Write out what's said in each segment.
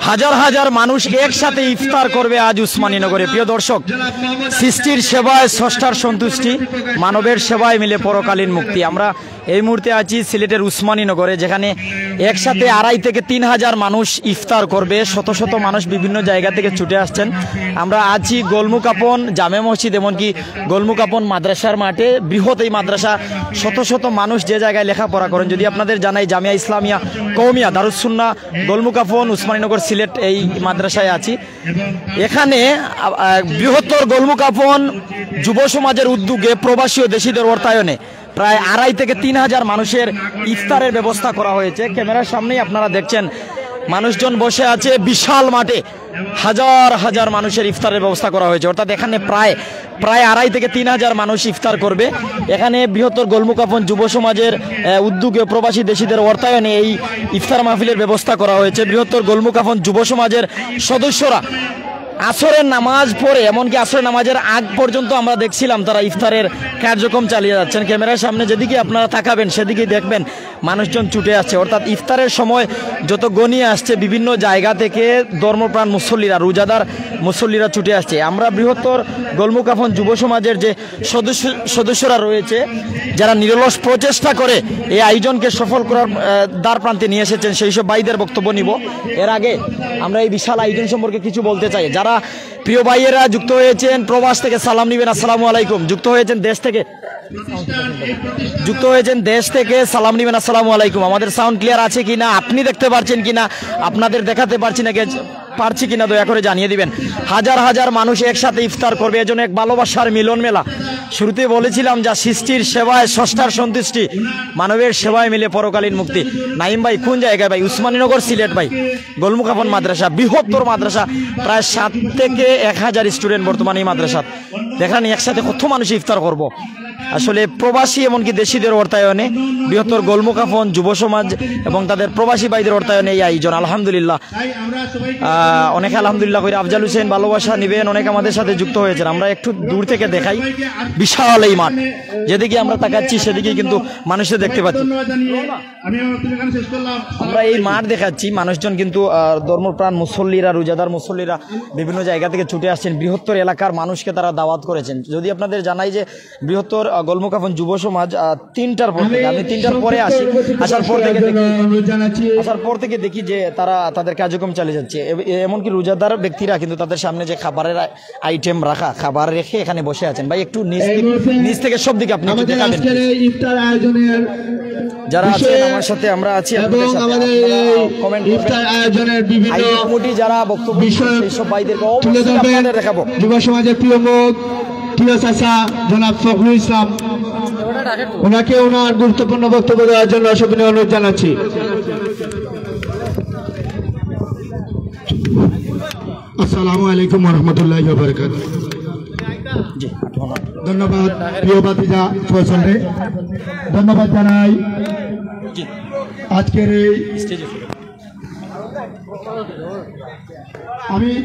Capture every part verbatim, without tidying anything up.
হাজার হাজার মানুষ একসাথে ইফতার করবে আজ উসমানীনগরে। প্রিয় দর্শক, সৃষ্টির সেবায় স্রষ্টার সন্তুষ্টি, মানবের সেবায় মিলে পরকালীন মুক্তি। আমরা এই মুহূর্তে আছি সিলেটের উসমানীনগরে, যেখানে একসাথে আড়াই থেকে তিন হাজার মানুষ ইফতার করবে। শত শত মানুষ বিভিন্ন জায়গা থেকে ছুটে আসছেন। আমরা আছি গোলমুকাফন জামে মসজিদ, এমনকি গোলমুকাফন মাদ্রাসার মাঠে। বৃহৎ এই মাদ্রাসা, শত শত মানুষ যে জায়গায় লেখাপড়া করেন। যদি আপনাদের জানাই, জামিয়া ইসলামিয়া কওমিয়া দারুস সুন্নাহ গোলমুকাফন, উসমানীনগর, সিলেট, এই মাদ্রাসায় আছি। এখানে আ, আ, বৃহত্তর গোলমুকাফন যুব সমাজের উদ্যোগে প্রবাসী ও দেশিদের অর্থায়নে প্রায় আড়াই থেকে তিন হাজার মানুষের ইফতারের ব্যবস্থা করা হয়েছে। ক্যামেরার সামনেই আপনারা দেখছেন, মানুষজন বসে আছে বিশাল মাঠে, হাজার হাজার মানুষের ইফতারের ব্যবস্থা করা হয়েছে। অর্থাৎ এখানে প্রায় প্রায় আড়াই থেকে তিন হাজার মানুষ ইফতার করবে। এখানে বৃহত্তর গোলমুকাফন যুব সমাজের আহ, উদ্যোগে প্রবাসী দেশিদের অর্থায়নে এই ইফতার মাহফিলের ব্যবস্থা করা হয়েছে। বৃহত্তর গোলমুকাফন যুব সমাজের সদস্যরা আসরের নামাজ পড়ে, এমনকি আসরের নামাজের আগ পর্যন্ত আমরা দেখছিলাম তারা ইফতারের কার্যক্রম চালিয়ে যাচ্ছেন। ক্যামেরার সামনে যেদিকে আপনারা তাকাবেন, সেদিকেই দেখবেন মানুষজন ছুটে আসছে। অর্থাৎ ইফতারের সময় যত গণিয়ে আসছে, বিভিন্ন জায়গা থেকে ধর্মপ্রাণ মুসল্লিরা, রোজাদার মুসল্লিরা ছুটে আসছে। আমরা বৃহত্তর গোলমুকাফন যুব সমাজের যে সদস্য সদস্যরা রয়েছে, যারা নিরলস প্রচেষ্টা করে এই আয়োজনকে সফল করার আহ, দ্বার প্রান্তে নিয়ে এসেছেন, সেই সব ভাইদের বক্তব্য নিব। এর আগে আমরা এই বিশাল আয়োজন সম্পর্কে কিছু বলতে চাই। যারা প্রিয় ভাইয়েরা যুক্ত হয়েছেন প্রবাস থেকে, সালাম নিবেন, আসসালামু আলাইকুম। যুক্ত হয়েছেন দেশ থেকে, যুক্ত হয়েছেন দেশ থেকে, সালাম নিবেন, আসসালামু আলাইকুম। আমাদের সাউন্ড ক্লিয়ার আছে কিনা, আপনি দেখতে পারছেন কিনা, আপনাদের দেখাতে পারছি না, পারছি কিনা, দয়া করে জানিয়ে দিবেন। হাজার হাজার মানুষ একসাথে ইফতার করবে, এজন্য এক ভালোবাসার মিলন মেলা। শুরুতে বলেছিলাম, যা সৃষ্টির সেবায় স্রষ্টার সন্তুষ্টি, মানবের সেবায় মিলে পরকালীন মুক্তি। নাইম ভাই, কোন জায়গায় ভাই? উসমানীনগর, সিলেট ভাই, গোলমুকাফন মাদ্রাসা, বৃহত্তর মাদ্রাসা, প্রায় সাত থেকে এক হাজার স্টুডেন্ট বর্তমানে এই মাদ্রাসাত। দেখেন একসাথে কত মানুষ ইফতার করব। আসলে প্রবাসী এমনকি দেশিদের অর্থায়নে বৃহত্তর গোলমুকাফন যুব সমাজ এবং তাদের প্রবাসী ভাইদের অর্থায়নে এই আয়োজন, আলহামদুলিল্লাহ। আহ, অনেকে আলহামদুলিল্লাহ কইরা। আফজাল হোসেন, ভালোবাসা নিবেন, অনেকে আমাদের সাথে যুক্ত হয়েছেন। আমরা একটু দূর থেকে দেখাই, বিশাল এই মাঠ, যেদিকে আমরা তাকাচ্ছি সেদিকে কিন্তু মানুষদের দেখতে পাচ্ছি। আমরা এই মাঠ দেখাচ্ছি, মানুষজন কিন্তু আহ, ধর্মপ্রাণ মুসল্লিরা, রোজাদার মুসল্লিরা বিভিন্ন জায়গা থেকে ছুটে আসছেন। বৃহত্তর এলাকার মানুষকে তারা দাওয়াত করেছেন। যদি আপনাদের জানাই যে বৃহত্তর আহ, গোলমুকাফন যুব সমাজ আহ, তিনটার পর থেকে, আমি তিনটার পরে আসি, আসার পর থেকে দেখি, আসার পর থেকে দেখি যে তারা তাদের কার্যক্রম চালিয়ে যাচ্ছে। এ- এমনকি রোজাদার ব্যক্তিরা কিন্তু তাদের সামনে যে খাবারের আ- আইটেম রাখা, খাবার রেখে এখানে বসে আছেন। ভাই, একটু নিচ থেকে, নিচ থেকে সব দিকে আপনি একটু আমাদের দেখাবেন। আজকের এই ইফতার আয়োজনের যারা আছেন বিষয়ে আমার সাথে, আমরা আছি আপনাদের এবং সাথে, আমাদের আপনারা এই কমেন্ট করবেন। ইফতার আয়োজনের বিভিন্ন আয়োজক কমিটি যারা বক্তব্য বিষয় সেই সব ভাইদেরকে তুলে অবশ্যই ধরবেন আপনাদের দেখাবো। যুব সমাজের প্রিয় মুখ, প্রিয় চাচা জনাব ফখরুল ইসলাম, ওনাকে ওনার গুরুত্বপূর্ণ বক্তব্য দেওয়ার জন্য সবিনয় অনুরোধ জানাচ্ছি। আসসালামু আলাইকুম ওয়া রাহমাতুল্লাহি ওয়া বারাকাতুহু। জি, ধন্যবাদ। ধন্যবাদ প্রিয় ভাতিজা ফয়সল রে, ধন্যবাদ জানাই আজকের এই। আমি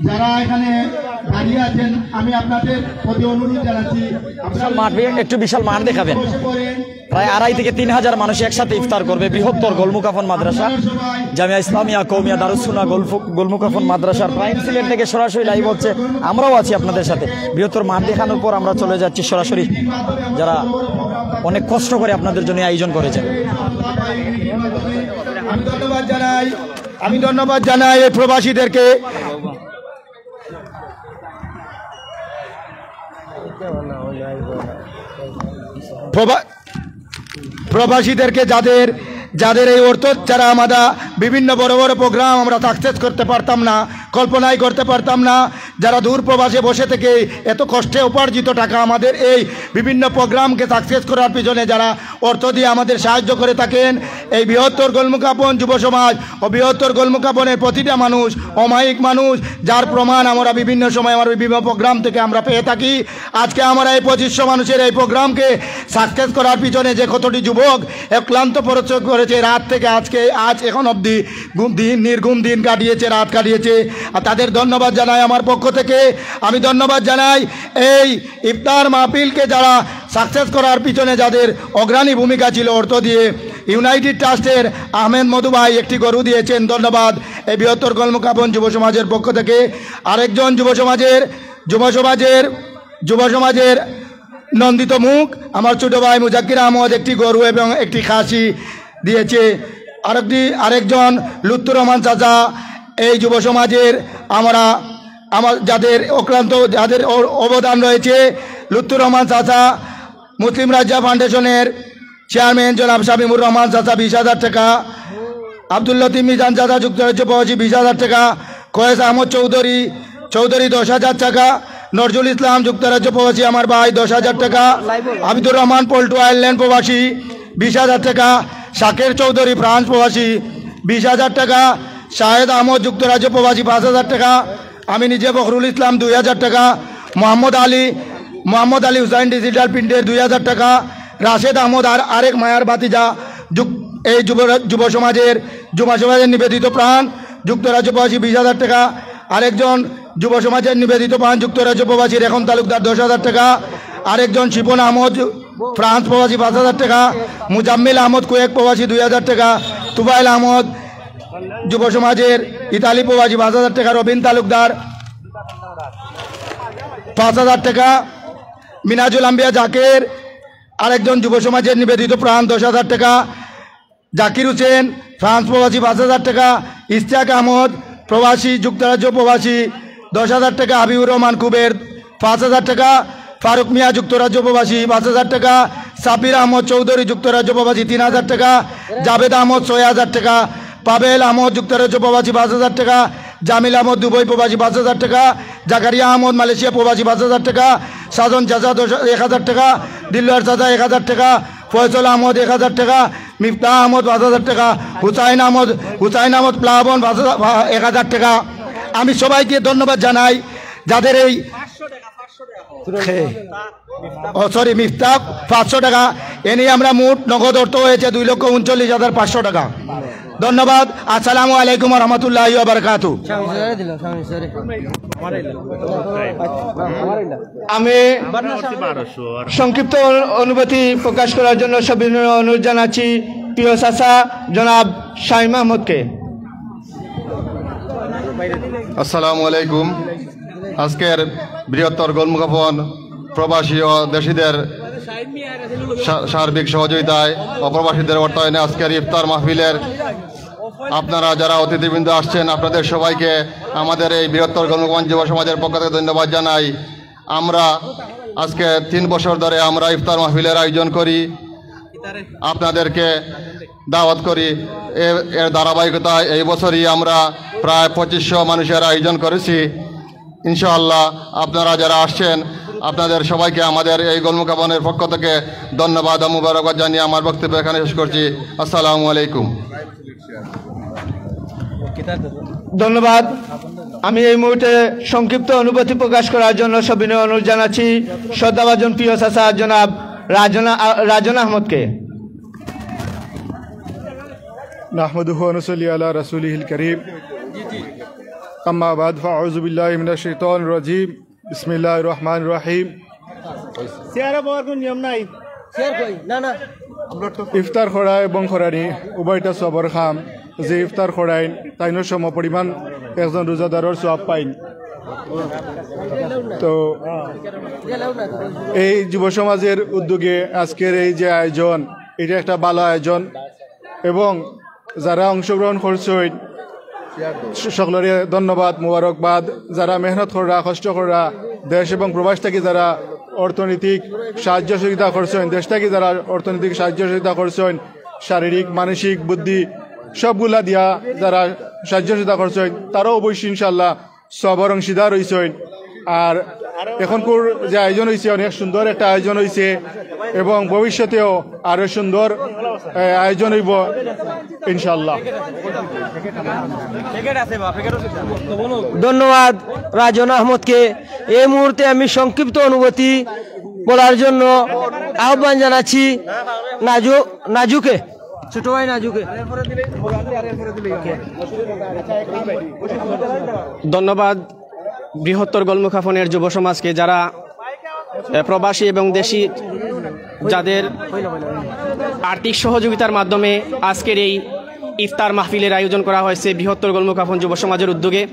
যারা এখানে দাঁড়িয়ে আছেন, আমি আপনাদের প্রতি অনুরোধ জানাচ্ছি, আপনারা বিশাল মাঠ, একটু বিশাল মাঠ দেখাবেন। বসে পড়েন। প্রায় আড়াই থেকে তিন হাজার মানুষ একসাথে ইফতার করবে বৃহত্তর গোলমুকাফন মাদ্রাসা, জামিয়া ইসলামিয়া কওমিয়া দারুস সুন্নাহ গোলফু- গোলমুকাফন মাদ্রাসার প্রাইম সিলেট থেকে সরাসরি লাইভ হচ্ছে। আমরাও আছি আপনাদের সাথে। বৃহত্তর মাঠ দেখানোর পর আমরা চলে যাচ্ছি সরাসরি, যারা অনেক কষ্ট করে আপনাদের জন্য আয়োজন করেছেন। আমি ধন্যবাদ জানাই, আমি ধন্যবাদ জানাই এই প্রবাসীদেরকে। প্রবা- প্রবাসীদেরকে, যাদের যাদের এই অর্থ ছাড়া আমরা বিভিন্ন বড় বড় প্রোগ্রাম আমরা সাকসেস করতে পারতাম না, কল্পনাই করতে পারতাম না। যারা দূর প্রবাসে বসে থেকে এত কষ্টে উপার্জিত টাকা আমাদের এই বিভিন্ন প্রোগ্রামকে সাকসেস করার পিছনে যারা অর্থ দিয়ে আমাদের সাহায্য করে থাকেন, এই বৃহত্তর গোলমুকাফন যুব সমাজ ও বৃহত্তর গোলমুকাফনের প্রতিটা মানুষ অমায়িক মানুষ, যার প্রমাণ আমরা বিভিন্ন সময় আমার বিভিন্ন প্রোগ্রাম থেকে আমরা পেয়ে থাকি। আজকে আমরা এই পঁচিশশো মানুষের এই প্রোগ্রামকে সাকসেস করার পিছনে যে কতটি যুবক অক্লান্ত পরিশ্রম করেছে, রাত থেকে আজকে, আজ এখন অবধি ঘুম দিন, নির্ঘুম দিন কাটিয়েছে, রাত কাটিয়েছে, আর তাদের ধন্যবাদ জানাই আমার পক্ষ থেকে। আমি ধন্যবাদ জানাই এই ইফতার মাহফিলকে যারা সাকসেস করার পিছনে যাদের অগ্রণী ভূমিকা ছিল, অর্থ দিয়ে, ইউনাইটেড ট্রাস্টের আহমেদ মধু ভাই একটি গরু দিয়েছেন, ধন্যবাদ। এই বৃহত্তর গোলমুখাফন যুব সমাজের পক্ষ থেকে আরেকজন যুব সমাজের যুব সমাজের যুব সমাজের নন্দিত মুখ, আমার ছোট ভাই মুজাক্কির আহমদ একটি গরু এবং একটি খাসি দিয়েছে। আরেকটি আরেকজন লুৎফুর রহমান চাচা, এই যুব সমাজের আমরা আমার যাদের অক্লান্ত যাদের অ- অবদান রয়েছে, লুৎফুর রহমান চাচা, মুসলিম রাজা ফাউন্ডেশনের চেয়ারম্যান জনাব শামীমুর রহমান চাচা বিশ হাজার টাকা, আব্দুল লতিফ মিজান চাচা যুক্তরাজ্য প্রবাসী বিশ হাজার টাকা, কয়েস আহমদ চৌধুরী চৌধুরী দশ হাজার টাকা, নজরুল ইসলাম যুক্তরাজ্য প্রবাসী আমার ভাই দশ হাজার টাকা, আবিদুর রহমান পল্টু আয়ারল্যান্ড প্রবাসী বিশ হাজার টাকা, শাকের চৌধুরী ফ্রান্স প্রবাসী বিশ হাজার টাকা, শাহেদ আহমদ যুক্তরাজ্য প্রবাসী পাঁচ হাজার টাকা, আমি নিজে ফখরুল ইসলাম দুই হাজার টাকা, মোহাম্মদ আলী মোহাম্মদ আলী হুসাইন ডিজিটাল প্রিন্টের দুই হাজার টাকা, রাশেদ আহমদ আর আরেক মায়ার ভাতিজা যুক- এই যুব যুব সমাজের যুব সমাজের নিবেদিত প্রাণ যুক্তরাজ্য প্রবাসী বিশ হাজার টাকা, আরেকজন যুব সমাজের নিবেদিত প্রাণ যুক্তরাজ্য প্রবাসী রেখন তালুকদার দশ হাজার টাকা, আরেকজন শিপন আহমদ ফ্রান্স প্রবাসী পাঁচ হাজার টাকা, মুজাম্মিল আহমদ কুয়েত প্রবাসী দুই হাজার টাকা, তুফাইল আহমদ যুব সমাজের ইতালি প্রবাসী পাঁচ হাজার টাকা, রবিন তালুকদার পাঁচ হাজার টাকা, মিনাজুল আম্বিয়া জাকের আরেকজন যুব সমাজের নিবেদিত প্রাণ দশ হাজার টাকা, জাকির হোসেন ফ্রান্স প্রবাসী পাঁচ হাজার টাকা, ইশতিয়াক আহমদ প্রবাসী যুক্তরাজ্য প্রবাসী দশ হাজার টাকা, হাবিবুর রহমান কুবের পাঁচ হাজার টাকা, ফারুক মিয়া যুক্তরাজ্য প্রবাসী পাঁচ হাজার টাকা, সাব্বির আহমদ চৌধুরী যুক্তরাজ্য প্রবাসী তিন হাজার টাকা, জাভেদ আহমদ ছয় হাজার টাকা, পাভেল আহমদ যুক্তরাজ্য প্রবাসী পাঁচ হাজার টাকা, জামিল আহমদ দুবাই প্রবাসী পাঁচ হাজার টাকা, জাকারিয়া আহমদ মালয়েশিয়া প্রবাসী পাঁচ হাজার টাকা, সাজন চাচা দশ এক হাজার টাকা, দিলওয়ার চাচা এক হাজার টাকা, ফয়সল আহমদ এক হাজার টাকা, মিফতাহ আহমদ পাঁচ হাজার টাকা, হুসাইন আহমদ হুসাইন আহমদ প্লাবন পাঁচ হাজার, এক হাজার টাকা। আমি সবাইকে ধন্যবাদ জানাই যাদের এই ও সরি মিফতাহ পাঁচশো টাকা। এ নিয়ে আমরা মোট নগদ অর্থ হয়েছে দুই লক্ষ উনচল্লিশ হাজার পাঁচশো টাকা। ধন্যবাদ। আসসালামু আলাইকুম ওয়া রাহমাতুল্লাহি ওয়া বারাকাতু। আমি সংক্ষিপ্ত অনু- অনুভূতি প্রকাশ করার জন্য সবিনয় অনুরোধ জানাচ্ছি প্রিয় চাচা জনাব শামীম আহমদকে। আসসালামু আলাইকুম। আজকের বৃহত্তর গোলমুখাফন প্রবাসী ও দেশিদের সা- সার্বিক সহযোগিতায় ও প্রবাসীদের অর্থায়নে আজকের ইফতার মাহফিলের আপনারা যারা অতিথিবৃন্দ আসছেন, আপনাদের সবাইকে আমাদের এই বৃহত্তর গোলমুখাফন যুব সমাজের পক্ষ থেকে ধন্যবাদ জানাই। আমরা আজকে তিন বছর ধরে আমরা ইফতার মাহফিলের আয়োজন করি, আপনাদেরকে দাওয়াত করি। এর এর ধারাবাহিকতায় এই বছরই আমরা প্রায় পঁচিশশো মানুষের আয়োজন করেছি। ইনশাআল্লাহ, আপনারা যারা আসছেন, আপনাদের সবাইকে আমাদের এই গোলমুখাফনের পক্ষ থেকে ধন্যবাদ ও মুবারকবাদ জানিয়ে আমার বক্তব্য এখানে শেষ করছি। আসসালামু আলাইকুম। ধন্যবাদ। আমি এই মুহূর্তে সংক্ষিপ্ত অনুভূতি প্রকাশ করার জন্য সবিনয় অনুরোধ জানাচ্ছি শ্রদ্ধাভাজন প্রিয় চাচা জনাব রাজন আ- রাজন আহমদকে। نحمده ونصلي على رسوله الكريم. أما بعد، فأعوذ بالله من الشيطان الرجيم. بسم الله الرحمن الرحيم. চেয়ারে বওয়ার কোনো নিয়ম নাই। ইফতার করা এবং করানি উভয়টা সবর কাম। যে ইফতার করাইন, তাইনর সম পরিমাণ একজন রোজাদারর সওয়াব পাইন। তো এই যুব সমাজের উদ্যোগে আজকের এই যে আয়োজন, এটা একটা ভালো আয়োজন। এবং যারা অংশগ্রহণ করছইন, স- সকলরে ধন্যবাদ, মোবারকবাদ। যারা মেহনত কররা, কষ্ট কররা, দেশ এবং প্রবাস থাকি যারা অর্থনৈতিক সাহায্য সহযোগিতা করছইন, দেশ থাকি যারা অর্থনৈতিক সাহায্য সহযোগিতা করছইন, শারীরিক, মানসিক, বুদ্ধি সবগুলা দিয়া যারা সাহায্য সহযোগিতা করছইন, তারাও অবশ্যই ইনশাআল্লাহ সওয়াবর অংশীদার অইছইন। আর এখনকুর যে আয়োজন অইছে, অনেক সুন্দর একটা আয়োজন অইছে এবং ভবিষ্যতেও আরো সুন্দর, এ, আয়োজন অইব ইনশাআল্লাহ। ধন্যবাদ রাজন আহমদকে। এই মুহূর্তে আমি সংক্ষিপ্ত অনুভূতি বলার জন্য আহ্বান জানাচ্ছি নাজু নাজুকে, ছোট ভাই নাজুকে। ধন্যবাদ বৃহত্তর গোলমুখাফনের যুব সমাজকে, যারা, এ, প্রবাসী এবং দেশি যাদের আর্থিক সহযোগিতার মাধ্যমে আজকের এই ইফতার মাহফিলের আয়োজন করা হয়েছে বৃহত্তর গোলমুখাফন যুব সমাজের উদ্যোগে।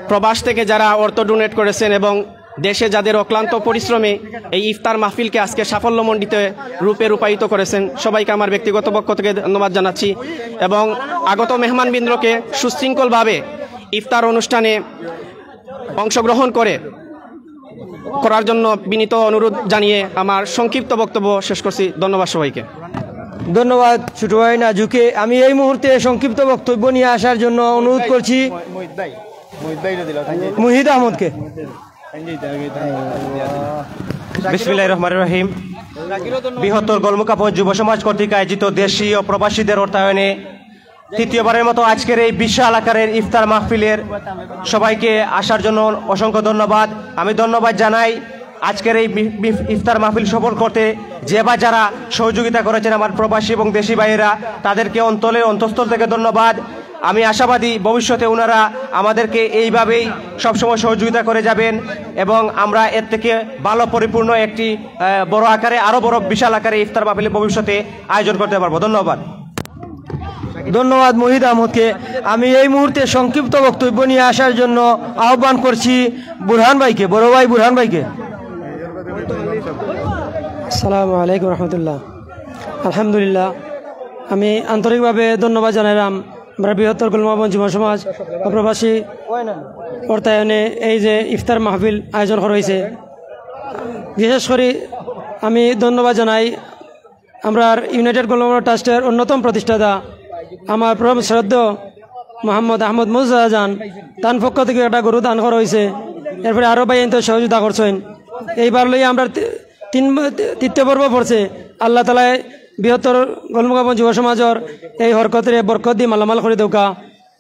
প্রবাস থেকে যারা অর্থ ডোনেট করেছেন এবং দেশে যাদের অক্লান্ত পরিশ্রমে এই ইফতার মাহফিলকে আজকে সাফল্যমণ্ডিত রূপে রূপায়িত করেছেন, সবাইকে আমার ব্যক্তিগত পক্ষ থেকে ধন্যবাদ জানাচ্ছি এবং আগত মেহমানবৃন্দকে সুশৃঙ্খলভাবে ইফতার অনুষ্ঠানে অংশগ্রহণ করে করার জন্য বিনীত অনুরোধ জানিয়ে আমার সংক্ষিপ্ত বক্তব্য শেষ করছি। ধন্যবাদ সবাইকে। ধন্যবাদ ছোট ভাই নাজুকে। আমি এই মুহূর্তে সংক্ষিপ্ত বক্তব্য নিয়ে আসার জন্য অনুরোধ করছি মুহিদ আহমদকে। বিসমিল্লাহির রহমানির রহিম। বৃহত্তর গোলমুখাফন যুব সমাজ কর্তৃক আয়োজিত দেশি ও প্রবাসীদের অর্থায়নে তৃতীয়বারের মতো আজকের এই বিশাল আকারের ইফতার মাহফিলের সবাইকে আসার জন্য অসংখ্য ধন্যবাদ। আমি ধন্যবাদ জানাই আজকের এই মি-, মি-, ইফতার মাহফিল সফল করতে যে বা যারা সহযোগিতা করেছেন, আমার প্রবাসী এবং দেশি ভাইয়েরা, তাদেরকে অন্তরের অন্তঃস্থল থেকে ধন্যবাদ। আমি আশাবাদী ভবিষ্যতে ওনারা আমাদেরকে এইভাবেই সবসময় সহযোগিতা করে যাবেন এবং আমরা এর থেকে ভালো পরিপূর্ণ একটি, আহ, বড় আকারে, আরও বড় বিশাল আকারে ইফতার মাহফিল ভবিষ্যতে আয়োজন করতে পারবো। ধন্যবাদ। ধন্যবাদ মুহিদ আহমদকে। আমি এই মুহূর্তে সংক্ষিপ্ত বক্তব্য নিয়ে আসার জন্য আহ্বান করছি বুরহান ভাইকে, বড় ভাই বুরহান ভাইকে। আসসালামু আলাইকুম রহমতুল্লাহ। আলহামদুলিল্লাহ, আমি আন্তরিকভাবে ধন্যবাদ জানাইলাম আমরা বৃহত্তর গোলমুখাফন যুব সমাজ ও প্রবাসী অর্থায়নে এই যে ইফতার মাহফিল আয়োজন করা হয়েছে। বিশেষ করে আমি ধন্যবাদ জানাই আমরার ইউনাইটেড গোলমুখাফন ট্রাস্টের অন্যতম প্রতিষ্ঠাতা আমার পরম শ্রদ্ধেয় মোহাম্মদ আহমদ মুজাজান, তান পক্ষ থেকে একটা গরু দান করা হয়েছে। এরপরে আরও ভাই তো সহযোগিতা করছেন। এইবার লই আমরা তি-, তিন, তৃতীয় পর্ব পড়ছে। আল্লাহ তালায় বৃহত্তর গোলমুখাফন যুব সমাজর এই হরকতরে বরকত দি মালামাল করে দেউকা।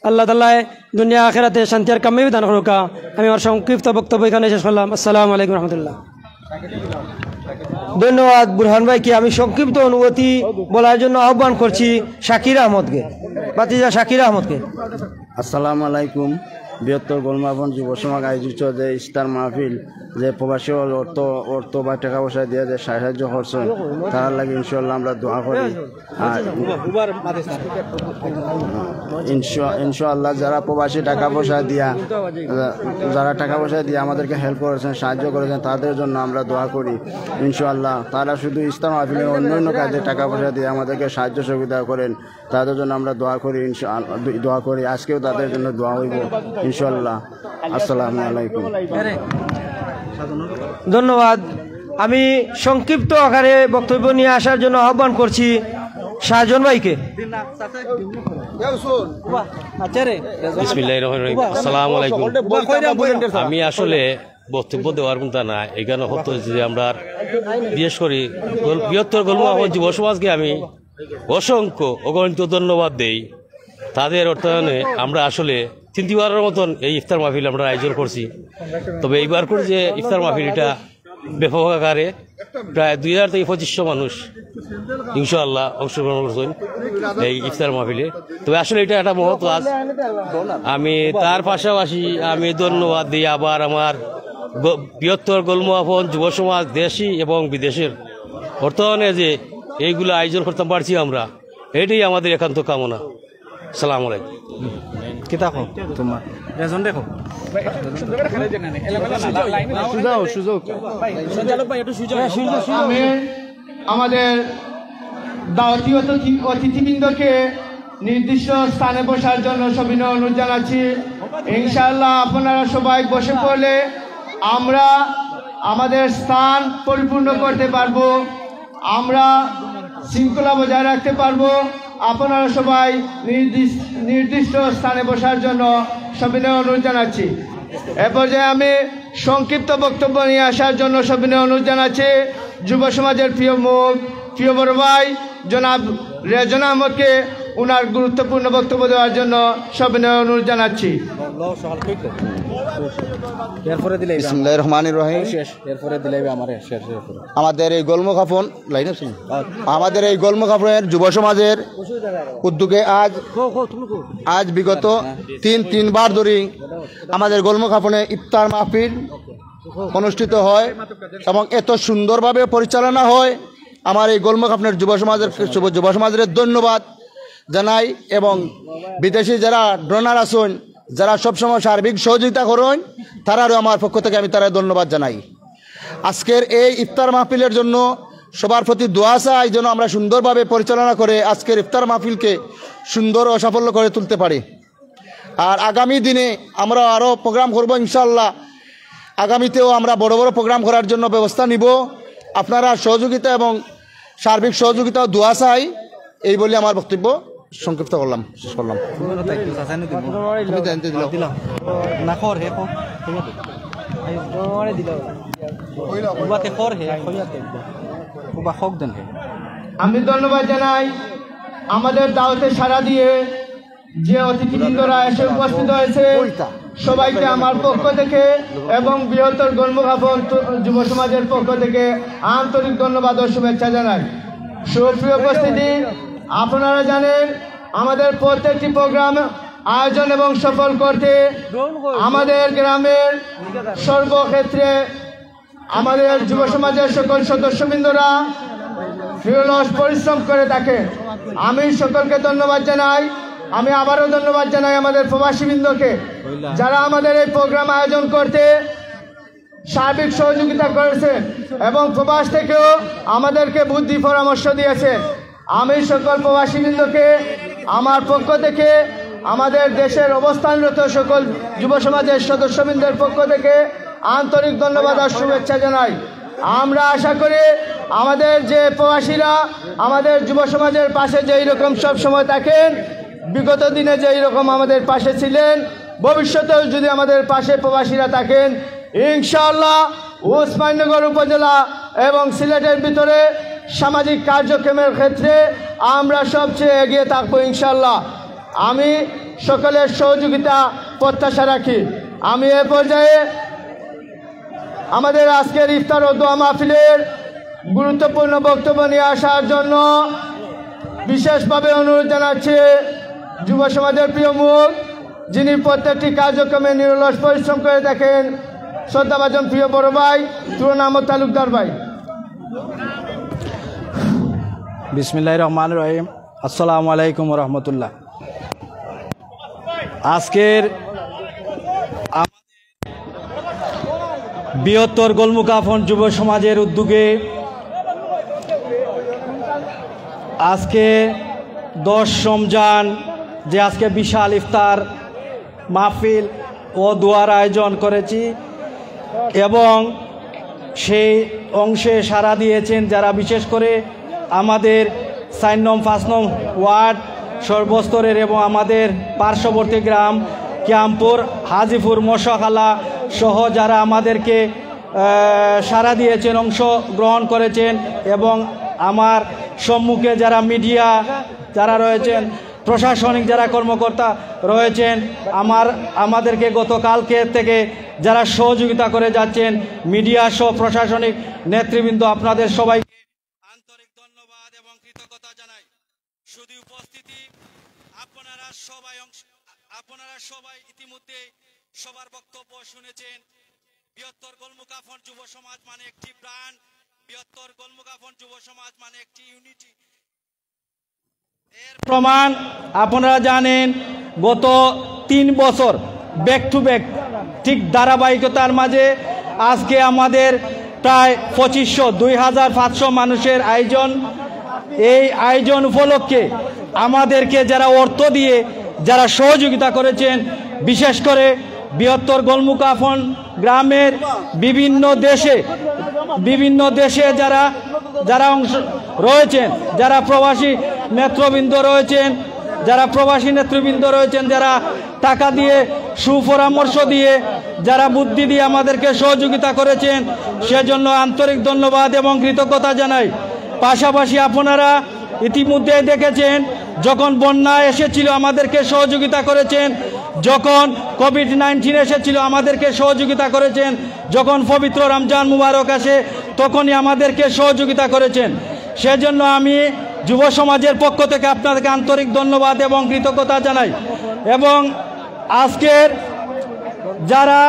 আল্লাহ তালায় দুনিয়া আখেরাতে শান্তি আর কামিয়াবি দান করুকা। আমি আমার সংক্ষিপ্ত বক্তব্য এখানে শেষ করলাম। আসসালামু আলাইকুম রহমতুল্লাহ। ধন্যবাদ বুরহান ভাইকে। আমি সংক্ষিপ্ত অনুভূতি বলার জন্য আহ্বান করছি শাকির আহমদকে। ভাতিজা শাকির আহমদকে। আসসালামু আলাইকুম। বৃহত্তর গোলমুখাফন যুব সমাজ আয়োজিত যে ইফতার মাহফিল, যে প্রবাসী অর্থ, অর্থ বা টাকা পয়সা দিয়ে যে সাহায্য করছেন, তারার লাগি ইনশাআল্লাহ আমরা দোয়া করি। আর ইনশা-, ইনশাআল্লাহ যারা প্রবাসী টাকা পয়সা দিয়া, যারা টাকা পয়সা দিয়ে আমাদেরকে হেল্প করেছেন, সাহায্য করেছেন, তাদের জন্য আমরা দোয়া করি। ইনশাআল্লাহ তারা শুধু ইফতার মাহফিলে অন্য অন্য কাজে টাকা পয়সা দিয়ে আমাদেরকে সাহায্য সুবিধা করেন, তাদের জন্য আমরা দোয়া করি। ইনশাআল্লাহ দোয়া করি, আজকেও তাদের জন্য দোয়া হইব ইনশাআল্লাহ। আসসালামু আলাইকুম। ধন্যবাদ। আমি সংক্ষিপ্ত আকারে বক্তব্য নিয়ে আসার জন্য আহ্বান করছি শাহজন ভাইকে। বিসমিল্লাহির রহমানির রহিম। আসসালামু আলাইকুম। আমি আসলে বক্তব্য দেওয়ার মতো না, এখানে হতো যে আমরা বিশেষ করি গোল-, বৃহত্তর গোলমুখাফন যুব সমাজকে আমি অসংখ্য অগণিত ধন্যবাদ দেই। তাদের অর্থায়নে আমরা আসলে তৃতীয়বারের মতন এই ইফতার মাহফিল আমরা আয়োজন করছি। তবে এইবার করে যে ইফতার মাহফিল, এটা ব্যাপক আকারে প্রায় দুই হাজার থেকে পঁচিশশো মানুষ ইনশাআল্লাহ অংশগ্রহণ করছেন এই ইফতার মাহফিলে। তবে আসলে এটা একটা মহৎ কাজ। আমি তার পাশাপাশি আমি ধন্যবাদ দিই আবার আমার গ-, বৃহত্তর গোলমুখাফন যুব সমাজ দেশি এবং বিদেশের অর্থায়নে যে এইগুলো আয়োজন করতাম পারছি আমরা, এটাই আমাদের একান্ত কামনা। সালাম আলাইকুম। কিতা কও তোমার? রেজন দেখো। সুজাও, সুজাও। আমি আমাদের দাওয়াতি অতিথি, অতিথিবৃন্দকে নির্দিষ্ট স্থানে বসার জন্য সবিনয় অনুরোধ জানাচ্ছি। ইনশাআল্লাহ আপনারা সবাই বসে পড়লে আমরা আমাদের স্থান পরিপূর্ণ করতে পারবো, আমরা শৃঙ্খলা বজায় রাখতে পারবো। আপনারা সবাই নির্দিষ্ট, নির্দিষ্ট স্থানে বসার জন্য সবিনয় অনুরোধ জানাচ্ছি। এ পর্যায়ে আমি সংক্ষিপ্ত বক্তব্য নিয়ে আসার জন্য সবিনয় অনুরোধ জানাচ্ছি যুব সমাজের প্রিয় মুখ, প্রিয় বড় ভাই জনাব রেজন আহমদকে ওনার গুরুত্বপূর্ণ বক্তব্য দেওয়ার জন্য সবিনয় অনুরোধ জানাচ্ছি। এরপরে দিলে বিসমিল্লাহির রহমানির রহিম। শেষ, এরপরে দিলে আমারে শেষ, শেষ করে। আমাদের এই গোলমুখাফন লাইন আছে নি? আমাদের এই গোলমুখাফনের যুব সমাজের উদ্যোগে আজ, আজ বিগত তিন, তিনবার ধরে আমাদের গোলমুখাফনে ইফতার মাহফিল অনুষ্ঠিত হয় এবং এত সুন্দরভাবে পরিচালনা হয়। আমার এই গোলমুখ আপনার যুব সমাজের, যুব, যুব সমাজের ধন্যবাদ জানাই, এবং বিদেশি যারা ডোনার আছইন, যারা সবসময় সার্বিক সহযোগিতা করইন, তারারও আমার পক্ষ থেকে আমি তারা ধন্যবাদ জানাই। আজকের এই ইফতার মাহফিলের জন্য সবার প্রতি দোয়া চাই, যেন আমরা সুন্দরভাবে পরিচালনা করে আজকের ইফতার মাহফিলকে সুন্দর ও সাফল্য করে তুলতে পারি। আর আগামী দিনে আমরা আরও প্রোগ্রাম করব ইনশাআল্লাহ। আগামীতেও আমরা বড় বড় প্রোগ্রাম করার জন্য ব্যবস্থা নিব। আপনারা সহযোগিতা এবং সার্বিক সহযোগিতা ও দোয়া চাই, এই বলে আমার বক্তব্য সংক্ষিপ্ত করলাম, শেষ করলাম। তুমি জানতে দিলাও। না, খর হে, খর। উবাতে খর হে, খইয়াতে। উবা খক দেন হে। আমি ধন্যবাদ জানাই আমাদের দাওয়াতে সাড়া দিয়ে যে অতিথিবৃন্দরা এসে উপস্থিত হয়েছে, সবাইকে আমার পক্ষ থেকে এবং বৃহত্তর গোলমুখ আফন যুব সমাজের পক্ষ থেকে আন্তরিক ধন্যবাদ ও শুভেচ্ছা জানাই। সুপ্রিয় উপস্থিতি, আপনারা জানেন, আমাদের প্রত্যেকটি প্রোগ্রাম আয়োজন এবং সফল করতে আমাদের গ্রামের সর্বক্ষেত্রে আমাদের যুব সমাজের সকল সদস্যবৃন্দরা নিরলস পরিশ্রম করে থাকে। আমি সকলকে ধন্যবাদ জানাই। আমি আবারও ধন্যবাদ জানাই আমাদের প্রবাসীবৃন্দকে, যারা আমাদের এই প্রোগ্রাম আয়োজন করতে সার্বিক সহযোগিতা করেছেন এবং প্রবাস থেকেও আমাদেরকে বুদ্ধি পরামর্শ দিয়েছেন। আমি সকল প্রবাসীবৃন্দকে আমার পক্ষ থেকে, আমাদের দেশের অবস্থানরত সকল যুব সমাজের সদস্যবৃন্দের পক্ষ থেকে আন্তরিক ধন্যবাদ আর শুভেচ্ছা জানাই। আমরা আশা করি আমাদের যে প্রবাসীরা আমাদের যুব সমাজের পাশে যেই রকম সব সময় থাকেন, বিগত দিনে যেই রকম আমাদের পাশে ছিলেন, ভবিষ্যতেও যদি আমাদের পাশে প্রবাসীরা থাকেন, ইনশাআল্লাহ উসমানীনগর উপজেলা এবং সিলেটের ভিতরে সামাজিক কার্যক্রমের ক্ষেত্রে আমরা সবচেয়ে এগিয়ে থাকবো ইনশাআল্লাহ। আমি সকলের সহযোগিতা প্রত্যাশা রাখি। আমি এ পর্যায়ে আমাদের আজকের ইফতার ও দোয়া মাহফিলের গুরুত্বপূর্ণ বক্তব্য নিয়ে আসার জন্য বিশেষভাবে অনুরোধ জানাচ্ছি যুব সমাজের প্রিয় মুখ, যিনি প্রত্যেকটি কার্যক্রমে নিরলস পরিশ্রম করে থাকেন, শ্রদ্ধাভাজন প্রিয় বড় ভাই তুরন আহমদ তালুকদার ভাই। বিসমিল্লাহির রহমানির রহিম। আসসালামু আলাইকুম ওয়া রাহমাতুল্লাহ। আজকের বৃহত্তর গোলমুখ আফন যুব সমাজের উদ্যোগে আজকে দশ রমজান যে আজকে বিশাল ইফতার মাহফিল ও দোয়ার আয়োজন করেছি এবং সেই অংশে সাড়া দিয়েছেন যারা, বিশেষ করে আমাদের চার নং, পাঁচ নং ওয়ার্ড সর্বস্তরের এবং আমাদের পার্শ্ববর্তী গ্রাম ক্যাম্পুর, হাজিপুর, মশাখালা সহ যারা আমাদেরকে, আহ, সাড়া দিয়েছেন, অংশ গ্রহণ করেছেন এবং আমার সম্মুখে যারা মিডিয়া যারা রয়েছেন, প্রশাসনিক যারা কর্মকর্তা রয়েছেন, আমার, আমাদেরকে গতকালকে থেকে যারা সহযোগিতা করে যাচ্ছেন, মিডিয়া সহ প্রশাসনিক নেতৃবৃন্দ, আপনাদের সবাইকে আন্তরিক ধন্যবাদ এবং কৃতজ্ঞতা জানাই। শুধু উপস্থিতি, আপনারা সবাই অংশ, আপনারা সবাই ইতিমধ্যে সবার বক্তব্য শুনেছেন। বৃহত্তর গোলমুখ আফন যুব সমাজ মানে একটি ব্র্যান্ড, বৃহত্তর গোলমুখ আফন যুব সমাজ মানে একটি ইউনিটি। এর প্রমাণ আপনারা জানেন, গত তিন বছর ব্যাক টু ব্যাক ঠিক ধারাবাহিকতার মাঝে আজকে আমাদের প্রায় পঁচিশশো, দুই হাজার পাঁচশো মানুষের আয়োজন। এই আয়োজন উপলক্ষে আমাদেরকে যারা অর্থ দিয়ে যারা সহযোগিতা করেছেন, বিশেষ করে বৃহত্তর গোলমুখ আফন গ্রামের বিভিন্ন দেশে, বিভিন্ন দেশে যারা, যারা অংশ রয়েছেন, যারা প্রবাসী নেতৃবৃন্দ রয়েছেন, যারা প্রবাসী নেতৃবৃন্দ রয়েছেন, যারা টাকা দিয়ে, সুপরামর্শ দিয়ে, যারা বুদ্ধি দিয়ে আমাদেরকে সহযোগিতা করেছেন, সেজন্য আন্তরিক ধন্যবাদ এবং কৃতজ্ঞতা জানাই। পাশাপাশি আপনারা ইতিমধ্যে দেখেছেন, যখন বন্যা এসেছিল আমাদেরকে সহযোগিতা করেছেন, যখন কোভিড নাইনটিন এসেছিল আমাদেরকে সহযোগিতা করেছেন, যখন পবিত্র রমজান মুবারক আসে তখনই আমাদেরকে সহযোগিতা করেছেন। সেজন্য আমি যুব সমাজের পক্ষ থেকে আপনাদেরকে আন্তরিক ধন্যবাদ এবং কৃতজ্ঞতা জানাই। এবং আজকের যারা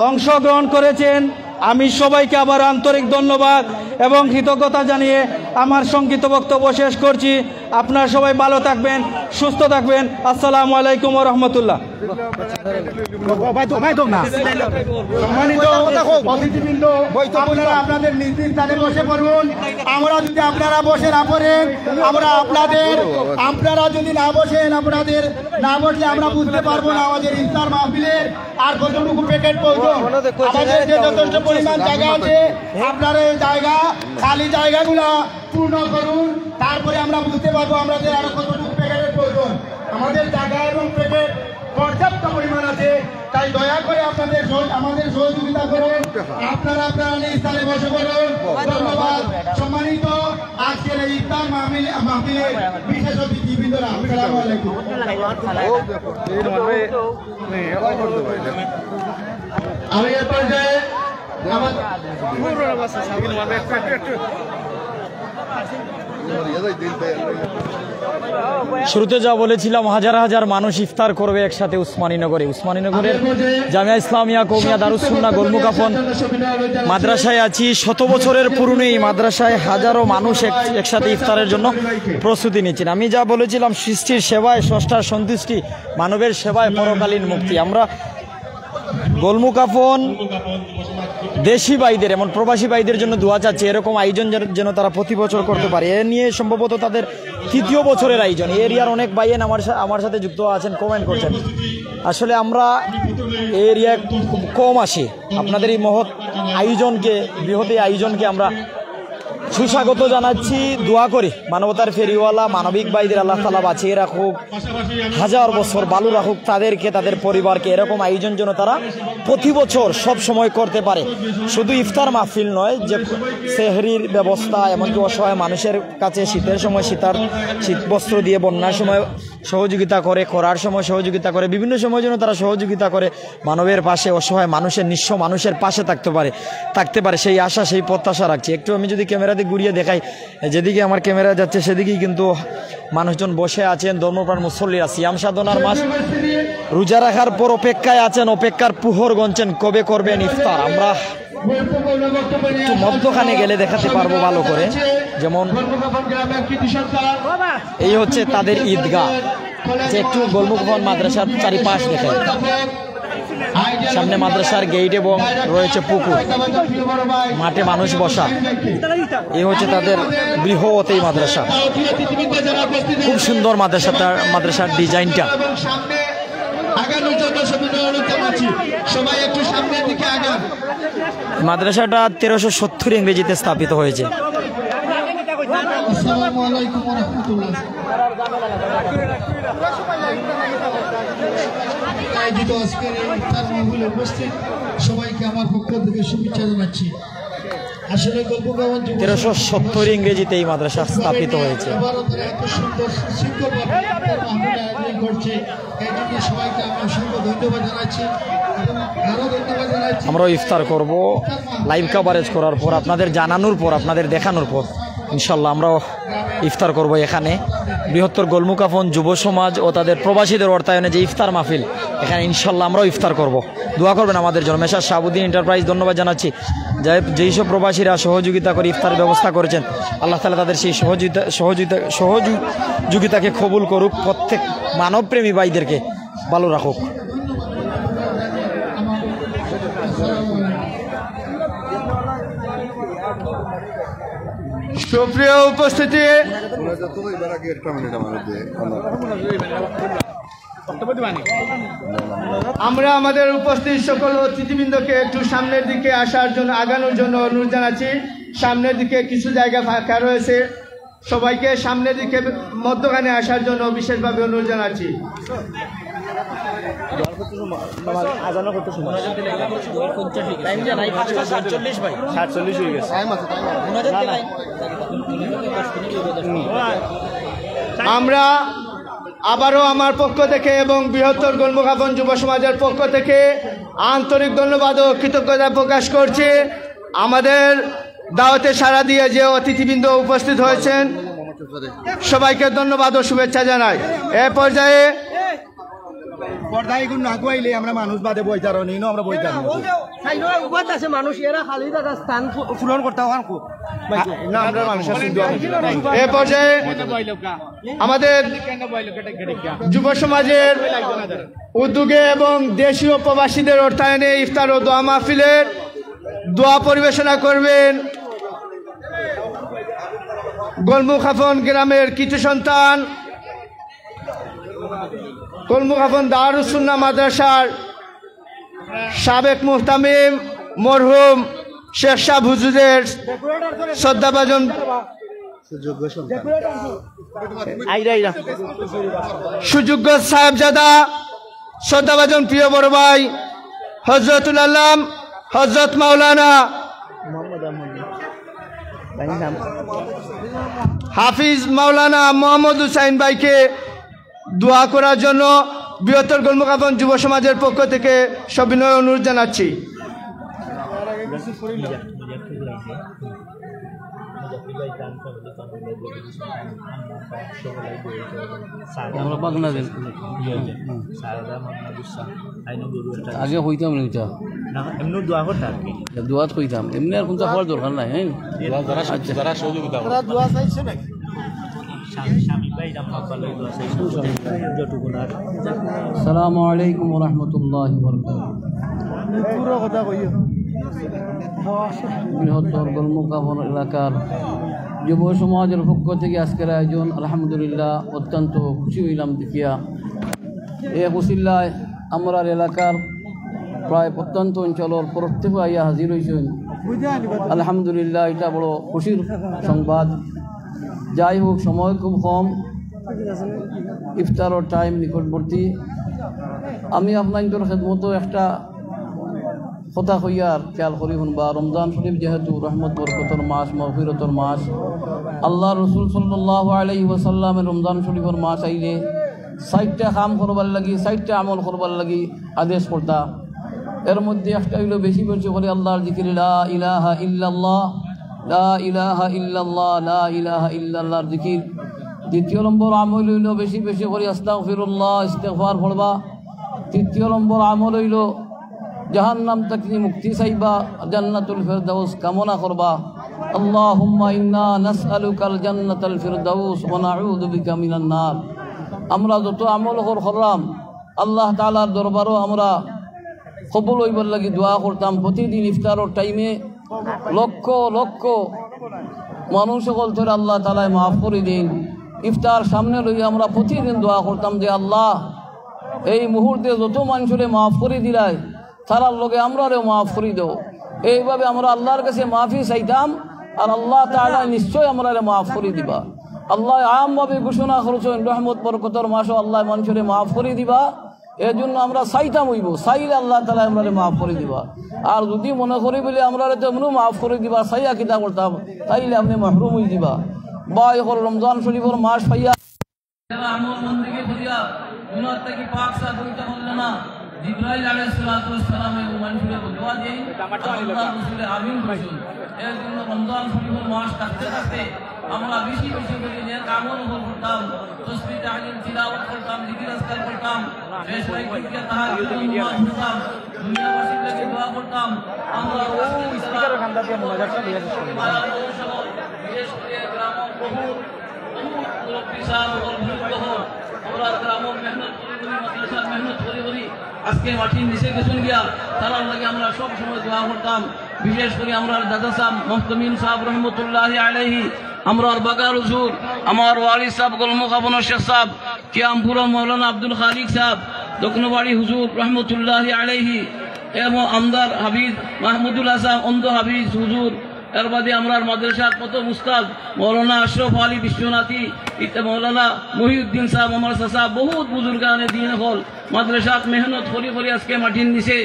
অংশগ্রহণ করেছেন, আমি সবাইকে আবার আন্তরিক ধন্যবাদ এবং কৃতজ্ঞতা জানিয়ে আমার সংক্ষিপ্ত বক্তব্য শেষ করছি। আপনারা সবাই ভালো থাকবেন, সুস্থ থাকবেন। আসসালামু আলাইকুম ওয়া রাহমাতুল্লাহ। সম্মানিত অতিথিবৃন্দ, আপনারা আপনাদের নিজ নিজ স্থানে বসে পড়ুন। আমরা যদি আপনারা বসে না পড়েন, আমরা আপনাদের, আপনারা যদি না বসেন, আপনাদের না বসলে আমরা বুঝতে পারবো না আমাদের ইফতার মাহফিলের আর কতটুকু প্যাকেট প্রয়োজন। আমাদের যে যথেষ্ট পরিমাণ জায়গা আছে, আপনারা এই জায়গা, খালি জায়গাগুলা পূর্ণ করুন, তারপরে আমরা বুঝতে পারবো আমাদের আরো কতটুকু প্যাকেটের প্রয়োজন। আমাদের জায়গা এবং প্যাকেট পর্যাপ্ত পরিমাণ আছে, তাই দয়া করে আপনাদের সহ-, আমাদের সহযোগিতা করুন। আপনারা আপনারা নিজ স্থানে বসে পড়ুন। ধন্যবাদ। সম্মানিত আজকের এই ইফতার মাহফিল, মাহফিলের বিশেষ অতিথিবৃন্দরা, আসসালামু আলাইকুম। আমি এ পর্যায়ে আমার শুরুতে যা বলেছিলাম, হাজার হাজার মানুষ ইফতার করবে একসাথে উসমানীনগরে। উসমানীনগরের জামিয়া ইসলামিয়া কওমিয়া দারুস সুন্নাহ গোলমুকাফন মাদ্রাসায় আছি। শত বছরের পুরনো এই মাদ্রাসায় হাজারো মানুষ এক- একসাথে ইফতারের জন্য প্রস্তুতি নিচ্ছেন। আমি যা বলেছিলাম, সৃষ্টির সেবায় স্রষ্টার সন্তুষ্টি, মানবের সেবায় পরকালীন মুক্তি। আমরা গোলমুকাফন দেশি ভাইদের, এমন প্রবাসী ভাইদের জন্য দোয়া চাচ্ছি, এরকম আয়োজন যেন যেন তারা প্রতি বছর করতে পারে। এ নিয়ে সম্ভবত তাদের তৃতীয় বছরের আয়োজন। এই এরিয়ার অনেক ভাইয়েন আমার সা- আমার সাথে যুক্ত আছেন, কমেন্ট করছেন। আসলে আমরা এই এরিয়ায় খুব কম আসি। আপনাদের এই মহৎ আয়োজনকে, বৃহৎ এই আয়োজনকে আমরা সুস্বাগত জানাচ্ছি। দোয়া করি মানবতার ফেরিওয়ালা মানবিক ভাইদের আল্লাহ তাআলা বাঁচিয়ে রাখুক, হাজার বছর ভালো রাখুক তাদেরকে, তাদের পরিবারকে। এরকম আয়োজন যেন তারা প্রতি বছর সব সময় করতে পারে। শুধু ইফতার মাহফিল নয়, যে সেহরির ব্যবস্থা, এমনকি অসহায় মানুষের কাছে শীতের সময় শীতার শীত বস্ত্র দিয়ে, বন্যার সময় সহযোগিতা করে, খরার সময় সহযোগিতা করে, বিভিন্ন সময় যেন তারা সহযোগিতা করে, মানবের পাশে, অসহায় মানুষের, নিঃস্ব মানুষের পাশে থাকতে পারে, থাকতে পারে, সেই আশা, সেই প্রত্যাশা রাখছি। একটু আমি যদি ক্যামেরা দিয়ে ঘুরিয়ে দেখাই, যেদিকে আমার ক্যামেরা যাচ্ছে সেদিকেই কিন্তু মানুষজন বসে আছেন, ধর্মপ্রাণ মুসল্লিরা সিয়াম সাধনার মাস রোজা রাখার পর অপেক্ষায় আছেন, অপেক্ষার প্রহর গুনছেন কবে করবেন ইফতার। আমরা একটু মধ্যখানে গেলে দেখাতে পারবো ভালো করে, যেমন এই হচ্ছে তাদের ঈদগাহ, যে একটু গোলমুকাফন মাদ্রাসার চারিপাশ দেখেন। সামনে মাদ্রাসার গেট এবং রয়েছে পুকুর, মাঠে মানুষ বসা। এই হচ্ছে তাদের বৃহৎ এই মাদ্রাসা। খুব সুন্দর মাদ্রাসাটা, মাদ্রাসার ডিজাইনটা। আগানোর জন্য সবাই একটু সামনের দিকে আগান। মাদ্রাসাটা তেরোশো সত্তর ইংরেজিতে স্থাপিত হয়েছে। আসসালামু আলাইকুম ওয়া রাহমাতুল্লাহ। আয়োজিত আজকের এই ইফতার মাহফিলে উপস্থিত সবাইকে আমার পক্ষ থেকে শুভেচ্ছা জানাচ্ছি। আসলে গোলমুকাফন যুব তেরোশো সত্তর ইংরেজিতে এই মাদ্রাসা স্থাপিত হয়েছে। এবারও তারা এত সুন্দর সুশৃঙ্খলভাবে ইফতার মাহফিল আয়োজন করছে, এই জন্য সবাইকে আমি অসংখ্য ধন্যবাদ জানাচ্ছি এবং আরও ধন্যবাদ জানাচ্ছি। আমরাও ইফতার করব লাইভ কভারেজ করার পর, আপনাদের জানানোর পর, আপনাদের দেখানোর পর ইনশাল্লাহ আমরাও ইফতার করব এখানে। বৃহত্তর গোলমুকাফন যুব সমাজ ও তাদের প্রবাসীদের অর্থায়নে যে ইফতার মাহফিল, এখানে ইনশাল্লাহ আমরাও ইফতার করব। দোয়া করবেন আমাদের জন্য। মেসার্স শাহাবুদ্দিন এন্টারপ্রাইজ ধন্যবাদ জানাচ্ছি, যে যেই সব প্রবাসীরা সহযোগিতা করে ইফতার ব্যবস্থা করেছেন, আল্লাহ তাআলা তাদের সেই সহযোগিতা সহযোগিতা সহযোগিতাকে কবুল করুক, প্রত্যেক মানবপ্রেমী ভাইদেরকে ভালো রাখুক। সুপ্রিয় উপস্থিতি, আমরা আমাদের উপস্থিত সকল অতিথিবৃন্দকে একটু সামনের দিকে আসার জন্য, আগানোর জন্য অনুরোধ জানাচ্ছি। সামনের দিকে কিছু জায়গা ফাঁকা রয়েছে, সবাইকে সামনের দিকে মধ্যখানে আসার জন্য বিশেষভাবে অনুরোধ জানাচ্ছি। সাতচল্লিশ হয়ে গেছে। আমরা আবারও আমার পক্ষ থেকে এবং বৃহত্তর গোলমুকাফন যুব সমাজের পক্ষ থেকে আন্তরিক ধন্যবাদ ও কৃতজ্ঞতা প্রকাশ করছি। আমাদের দাওয়াতে সাড়া দিয়ে যে অতিথিবৃন্দ উপস্থিত হয়েছেন, সবাইকে ধন্যবাদ ও শুভেচ্ছা জানাই। এ পর্যায়ে পর্দা এগুন না গুয়াইলে আমরা মানুষ বাদে বইতার অনি, ইনো আমরা বইতার অনি। সাইডো উবাত আছে মানুষ, এরা খালি জাগা স্থান পূ-, পূরণ করতা অখান কো। না, আমরা মানুষ আছি, দোয়া করি। এ পর্যায়ে আমাদের যুব সমাজের উদ্যোগে এবং দেশীয় প্রবাসীদের অর্থায়নে ইফতার ও দোয়া মাহফিলের দোয়া পরিবেশনা করবেন গোলমুখাফন গ্রামের কিছু সন্তান, গোলমুখাফন দারুস সুন্নাহ মাদ্রাসার সাবেক মুহতামিম মরহুম শেখ সাহেব হুজুরের শ্রদ্ধাভাজন আইরা, আইরা। সুযোগ্য সাহেবজাদা, শ্রদ্ধাভাজন প্রিয় বড় ভাই হজরতুল আল্লাম হজরত মাওলানা হাফিজ মাওলানা মোহাম্মদ হুসাইন ভাইকে দোয়া করার জন্য বৃহত্তর গোলমুখাফন যুব সমাজের পক্ষ থেকে সবিনয় অনুরোধ জানাচ্ছি। আমরা বাংলাদেশ। আগে হইতাম না এটা। না, এমনি দোয়া করতে আর কি। দোয়াত হইতাম, এমনি আর কোনটা হওয়ার দরকার নাই, হ্যাঁ? আচ্ছা। যারা সহযোগিতা করে। তারা দোয়া চাইছে নাকি? স্বামী, স্বামী ভাই, রাম বাবা, দোয়া চাইছে। আসসালামু আলাইকুম ওয়া রাহমাতুল্লাহি ওয়া বারাকাতুহু। পুরো কথা কইও। বৃহত্তর গোলমুখাফন এলাকার যুব সমাজের পক্ষ থেকে আজকের আয়োজন, আলহামদুলিল্লাহ, অত্যন্ত খুশি হইলাম দেখিয়া। এ উসিলায় আমরার এলাকার প্রায় প্রত্যন্ত অঞ্চলর প্রত্যেক আইয়া হাজির হইছেন। আলহামদুলিল্লাহ, এটা বড় খুশির সংবাদ। যাই হোক, সময় খুব কম, ইফতারর টাইম নিকটবর্তী। আমি আপনাইন্তর খেদমতো একটা কথা কইয়ার খেয়াল করি হুনবা। রমজান শরীফ যেহেতু রহমত বরকতর মাস, মাগফিরতর মাস, আল্লাহ রসুল সাল্লাল্লাহু আলাইহি ওয়াসাল্লামে রমজান শরীফর মাস আইলে চাইরটা কাম করবার লাগি, চাইরটা আমল করবার লাগি আদেশ করতা। এর মধ্যে একটা হইল বেশি বেশি করি আল্লাহর জিকির, লা ইলাহা ইল্লাল্লাহ, লা ইলাহা ইল্লাল্লাহ, লা ইলাহা ইল্লাল্লাহর জিকির। দ্বিতীয় নম্বর আমল হইল বেশি বেশি করি আস্তাগফিরুল্লাহ, ইস্তেগফার পড়বা। তৃতীয় নম্বর আমল হইল জাহান্নাম থাকি মুক্তি চাইবা, জান্নাতুল ফেরদাউস কামনা করবা। আল্লাহুম্মা ইন্না নাসআলুকাল জান্নাতাল ফিরদাউস ওয়া নাউযু বিকা মিনান নার। আমরা যত আমল কর-, করলাম, আল্লাহ তাআলার দরবারও আমরা কবুল হইবার লাগি দোয়া করতাম। প্রতিদিন ইফতারর টাইমে লক্ষ লক্ষ মানুষ সকল তোর আল্লাহ তাআলায় মাফ করি দিন। ইফতার সামনে লইয়া আমরা প্রতিদিন দোয়া করতাম যে, "আল্লাহ, এই মুহূর্তে যত মানুষরে মাফ করি দিলাই, তারার লগে আমরারেও মাফ করি দেও।" এইভাবে আমরা আল্লাহর কাছে মাফি চাইতাম, আর আল্লাহ তাআলা নিশ্চয় আমরারে মাফ করি দিবা। আল্লাহ আমভাবে ঘোষণা করছেন, রহমত বরকতর মাসও আল্লাহ মানুষরে মাফ করি দিবা। এর জন্য আমরা চাইতাম হইব, চাইলে আল্লাহ তাআলা আমরারে মাফ করি দিবা। আর যদি মনে করি বলে আমরারে তো এমনও মাফ করি দিবা, চাইয়া কিতা করতাম, তাইলে আপনি মাহরুম হয়ে দিবা। বা এখন রমজান শরীফর মাস পাইয়া আমল বন্দেগি করিয়া গুনাহ থাকি পাক সাফ হইতে পারলে না, জিব্রাইল আলাইহিস সালাতু ওয়াস সালামে ও মানুষরে বদুয়া দেই, আল্লাহ রসুলে আমিন কইছেন। এর জন্য রমজান শরীফর মাস থাকতে থাকতে আমরা বেশি বেশি করি নেক আমল করতাম, তসবিহ তাহলিল তিলাওয়াত করতাম, জিকির আজকার করতাম, শেষ রাইত উঠিয়া তাহাজ্জুদ নামাজ পড়তাম, দুনিয়াবাসীর লাগি দোয়া করতাম। আমরা ওই স্পিকারের কান্দা দিয়ে মোনাজাতটা দিয়ে দিচ্ছি। বিশেষ করে গ্রাম বহু মুরব্বী সাহেব অকল, বুজুর্গ অকল, আমরা গ্রামর মেহনত করি করি, মাদ্রাসার মেহনত করি করি আজকে মাটির নিচে গেছইন গিয়া। তারার লাগি আমরা সব সময় দোয়া করতাম। বিশেষ করি আমরার দাদা সাহেব মুহতামিম সাহেব রহমতুল্লাহি আলাইহি, আমরার বাগার হুজুর, আমার ওয়ালি সাহেব গোলমুখাফনর শেখ সাহেব, কিয়ামপুরর মৌলানা আব্দুল খালিক সাহেব, দক্ষিণবাড়ি হুজুর রহমতুল্লাহি আলাইহি, এবং আমদার হাফিজ মাহমুদুল হাসান অন্ধ হাফিজ হুজুর, এর বাদে আমরার মাদ্রাসার প্রথম উস্তাদ মৌলানা আশরাফ আলী বিশ্বনাথী, ইতে মৌলানা মহিউদ্দিন সাহেব, আমার চাচা, বহুত বুজুর্গানে দিন অকল, মাদ্রাসাত মেহনত করি করি আজকে মাটির নিচে।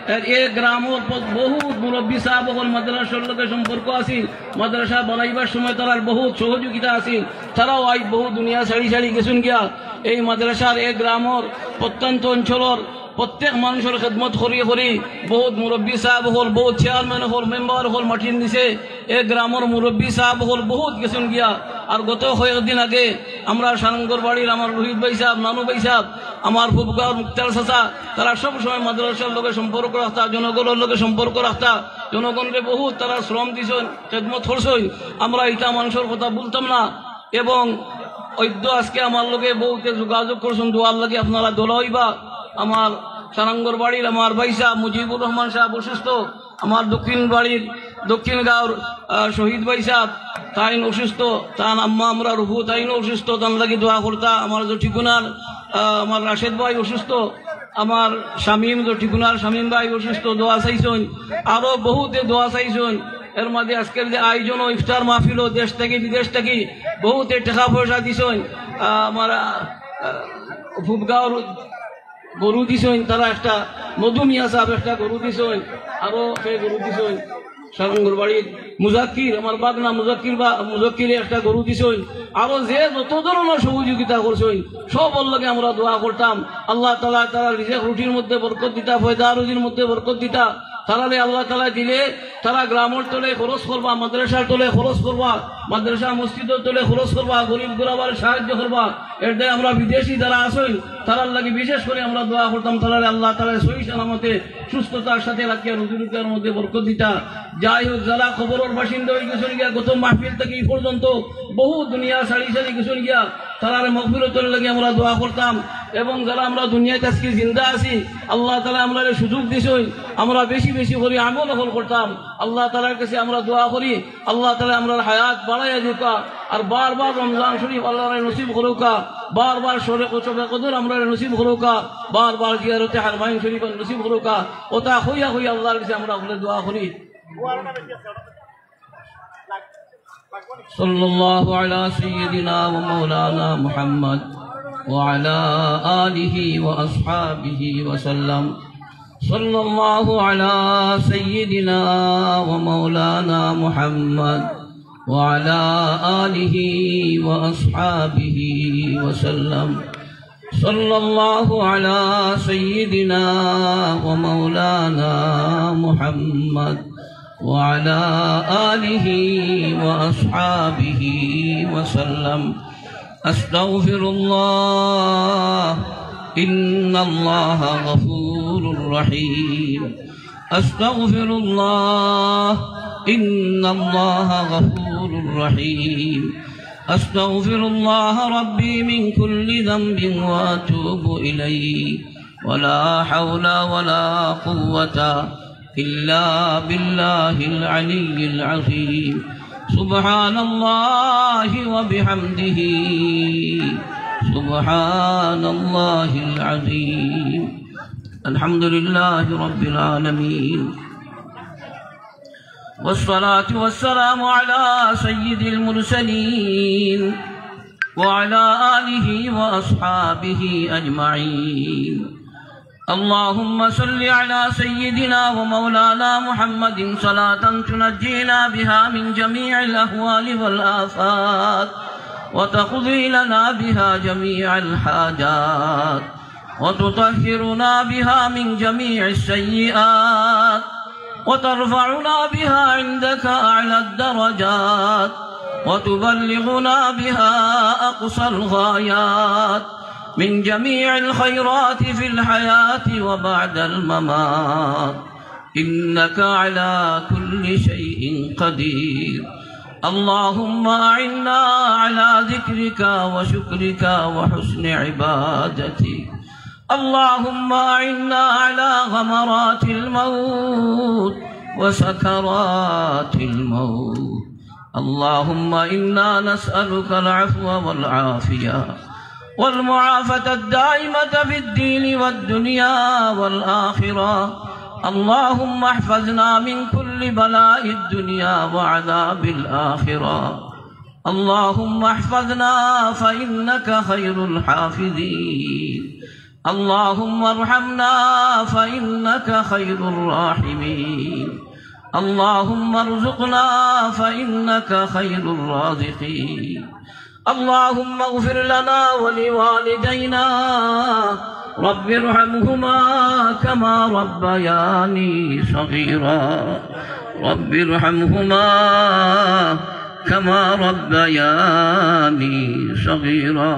এ গ্রামর প-, বহুত মুরব্বী সাহেব অকল মাদ্রাসার লগে সম্পর্ক আছিল, মাদ্রাসা বানাইবার সময় তারার বহুত সহযোগিতা আছিল। তারাও আজ বহুত দুনিয়া ছাড়ি ছাড়ি গেছইন গিয়া। এই মাদ্রাসার এ গ্রামর প্রত্যন্ত অঞ্চলর প্রত্যেক মানুষর খেদমত করি করি বহুত মুরব্বী সাহেব অকল, বহুত চেয়ারম্যান অকল, মেম্বার অকল মাটির নিচে এ গ্রামর মুরব্বী সাব অকল বহুত গেছইন গিয়া। আর গত কয়েকদিন আগে আমরার সারঙ্গর বাড়ির আমার রোহিত ভাই সাব, নানু ভাই সাব, আমার ফুবগাঁওর মুক্তার চাচা, তারা সব সময় মাদ্রাসার লগে সম্পর্ক রাখতা, জনগণর লগে সম্পর্ক রাখতা, জনগণরে বহুত তারা শ্রম দিছইন, খেদমত করছইন। আমরা ইতা মানষর কথা ভুলতাম না। এবং অদ্য আজকে আমার লগে বহুতে যোগাযোগ করছইন, দোয়ার লাগি আপনারা দোলা অইবা। আমার সারঙ্গর বাড়ির আমার ভাই সাব মুজিবুর রহমান সাব অসুস্থ, আমার দক্ষিণ বাড়ির, দক্ষিণ গাঁওর, আহ, শহীদ ভাই সাব, তাইন অসুস্থ, তান আম্মা আমরার ফুফু তাইনও অসুস্থ, তান লাগি দোয়া করতা। আমার যে ঠিকুনার, আহ, আমার রাশেদ ভাই অসুস্থ, আমার শামীম যে ঠিকুনার শামীম ভাই অসুস্থ, দোয়া চাইছইন। আরো বহুতে দোয়া চাইছইন। এর মাঝে আজকের যে আয়োজন ও ইফতার মাহফিল ও দেশ থাকি বিদেশ থাকি বহুতে টেকা পয়সা দিছইন। আহ, আমার, আহ, আহ, ফুবগাঁওর গরু দিছইন, তারা একটা, মধু মিয়া সাব একটা গরু দিছইন, আরো সে গরু দিছইন। সারঙ্গর বাড়ির মুজাক্কির, আমার বাগনা মুজাক্কির বা মুজাক্কিরে একটা গরু দিছইন। আরো যে যত ধরনর সহযোগিতা করছইন, সবর লগে আমরা দোয়া করতাম। আল্লাহ তাআলা তারার রিজিক রুটির মধ্যে বরকত দিতা, পয়দা রুজির মধ্যে বরকত দিতা। তারারে আল্লাহ তাআলা দিলে তারা গ্রামর তলে খরচ করবা, মাদ্রাসার তলে খরচ করবা, মাদ্রাসা মসজিদর তলে খরচ করবা, গরিব গুরাবার সাহায্য করবা। এর দায় আমরা বিদেশি যারা আছইন, তারার লাগি বিশেষ করি আমরা দোয়া করতাম, তারারে আল্লাহ তাআলা সহি সালামতে সুস্থতার সাথে রাখিয়া রুজি রোজগারর মধ্যে বরকত দিতা। যাই হোক, যারা কবরর বাসিন্দা অই গেছইন গিয়া, গত মাহফিল থাকি ই পর্যন্ত বহু দুনিয়া ছাড়ি ছাড়ি গেছইন গিয়া, তারারে মাগফিরাতর লাগি আমরা দোয়া করতাম। এবং যারা আমরা দুনিয়াত আজকে জিন্দা আছি, আল্লাহ তাআলা আমরারে সুযোগ দিছইন, আমরা বেশি বেশি করি আমল অকল করতাম। আল্লাহ তাআলার কাছে আমরা দোয়া করি, আল্লাহ তাআলা আমরার হায়াত বাড়াইয়া দিউক্কা, আর বারবার রমজান শরীফ আল্লাহরে নসিব করউক্কা, বারবার শবে কদর আমরারে নসিব করউক্কা, বারবার জিয়ারতে হারমাইন শরীফ নসিব করউক্কা। অতা কইয়া কইয়া আল্লাহর কাছে আমরা হকলে দোয়া করি। صلى الله على سيدنا ومولانا محمد وعلى آله وأصحابه وسلم. صلى الله على سيدنا ومولانا محمد وعلى آله وأصحابه وسلم. صلى الله على سيدنا ومولانا محمد وعلى آله وأصحابه وسلم. أستغفر الله، إن الله غفور رحيم. أستغفر الله، إن الله غفور رحيم. أستغفر الله ربي من كل ذنب وأتوب إليه. ولا حول ولا قوة إلا بالله العلي العظيم. سبحان الله وبحمده. سبحان الله العظيم. الحمد لله رب العالمين. والصلاة والسلام على سيد المرسلين وعلى آله وأصحابه أجمعين. اللهم صل على سيدنا ومولانا محمد صلاة تنجينا بها من جميع الأهوال والآفات، وتقضي لنا بها جميع الحاجات، وتطهرنا بها من جميع السيئات، وترفعنا بها عندك أعلى الدرجات، وتبلغنا بها أقصى الغايات من جميع الخيرات في الحياة وبعد الممات. إنك على كل شيء قدير. اللهم أعنا على ذكرك وشكرك وحسن عبادتك. اللهم أعنا على غمرات الموت وسكرات الموت. اللهم إنا نسألك العفو والعافية والمعافاة الدائمة في الدين والدنيا والآخرة. اللهم احفظنا من كل بلاء الدنيا وعذاب الآخرة. اللهم احفظنا فإنك خير الحافظين. اللهم ارحمنا فإنك خير الراحمين. اللهم ارزقنا فإنك خير الرازقين. اللهم اغفر لنا ولوالدينا، رب ارحمهما كما ربياني صغيرا. رب ارحمهما كما ربياني صغيرا.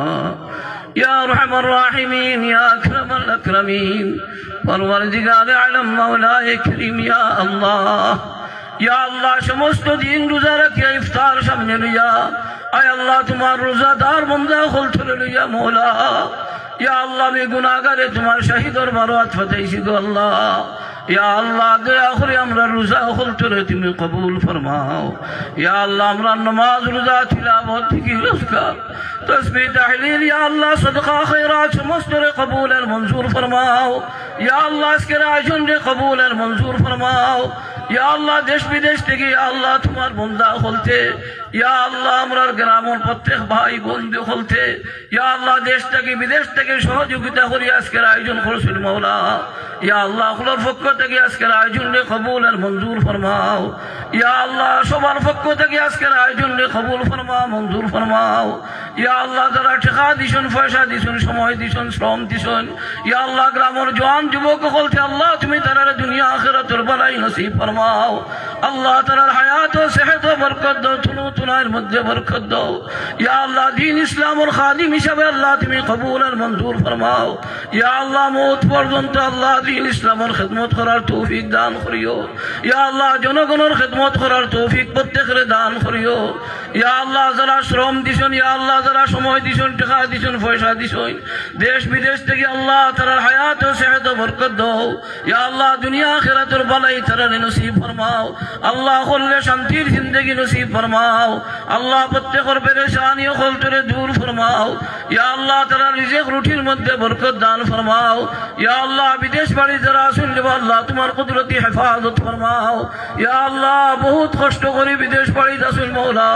يا أرحم الراحمين، يا أكرم الأكرمين، পরওয়ারদিগারে আলম, মাওলায়ে করিম, ইয়া আল্লাহ, ইয়া আল্লাহ, সমস্ত দিন রোজা রাখিয়া ইফতার সামনে লইয়া, আয় আল্লাহ, তুমার রোজাদার বন্দা অকলতরে লইয়া, মাওলা, ইয়া আল্লাহ, আমি গুনাহগারে তুমার শাহী দরবারো আত পাতাইছি গো আল্লাহ। ইয়া আল্লাহ, দয়া করি আমরার রোজা অকলতরে তুমি কবুল ফরমাও। ইয়া আল্লাহ, আমরার নমাজ, রোজা, তিলাওয়াত, জিকির, আজকার, তসবিহ, তাহলিল, ইয়া আল্লাহ, সদকা, খয়রাত, সমস্তরে কবুল আর মঞ্জুর ফরমাও। ইয়া আল্লাহ, আজকের আয়োজনরে কবুল আর মঞ্জুর ফরমাও। ইয়া আল্লাহ, দেশ বিদেশ থাকি, ইয়া আল্লাহ, তুমার বন্দা অকলতে, ইয়া আল্লাহ, আমরার গ্রামর প্রত্যেক ভাই বন্ধু অকলতে, ইয়া আল্লাহ, দেশ থাকি বিদেশ থাকি সহযোগিতা করি আজকের আয়োজন করছইন মাওলা। ইয়া আল্লাহ, অকলর পক্ষ থাকি আজকের আয়োজনরে কবুল আর মঞ্জুর ফরমাও। ইয়া আল্লাহ, সবার পক্ষ থাকি আজকের আয়োজনরে কবুল ফরমাও, মঞ্জুর ফরমাও। ইয়া আল্লাহ, যারা টেকা দিছইন, পয়সা দিছইন, সময় দিছইন, শ্রম দিছইন, ইয়া আল্লাহ, গ্রামর জোয়ান যুবক অকলতে আল্লাহ, তুমি তারারে দুনিয়া আখিরাতর ভালাই নসিব ফরমাও। আল্লাহ, তারার হায়াত ও সেহত বরকত দাও, তুলু তুলাইর মধ্যে বরকত দাও। ইয়া আল্লাহ, দিন ইসলামর খাদিম হিসাবে আল্লাহ, তুমি কবুল আর মঞ্জুর ফরমাও। ইয়া আল্লাহ, মউত পর্যন্ত আল্লাহ, দিন ইসলামর খেদমত করার তৌফিক দান করিও। ইয়া আল্লাহ, জনগণর খেদমত করার তৌফিক প্রত্যেকরে দান করিও। ইয়া আল্লাহ, যারা শ্রম দিছইন, ইয়া আল্লাহ, যারা সময় দিছইন, টেকা দিছইন, পয়সা দিছইন, দেশ বিদেশ থাকি আল্লাহ, তারার হায়াত ও সেহত বরকত দাও। ইয়া আল্লাহ, দুনিয়া আখিরাতর ভালাই তারারে নসিব ফরমাও। আল্লাহ, অকলরে শান্তির জিন্দেগি নসিব ফরমাও। আল্লাহ, প্রত্যেকর পেরেশানি অকলতরে দূর ফরমাও। ইয়া আল্লাহ, তারার রিজিক রুটির মধ্যে বরকত দান ফরমাও। ইয়া আল্লাহ, বিদেশ বাড়ি যারা আছইন রে বা আল্লাহ, তুমার কুদরতি হেফাজত ফরমাও। ইয়া আল্লাহ, বহুত কষ্ট করি বিদেশ বাড়িত আছইন মাওলা।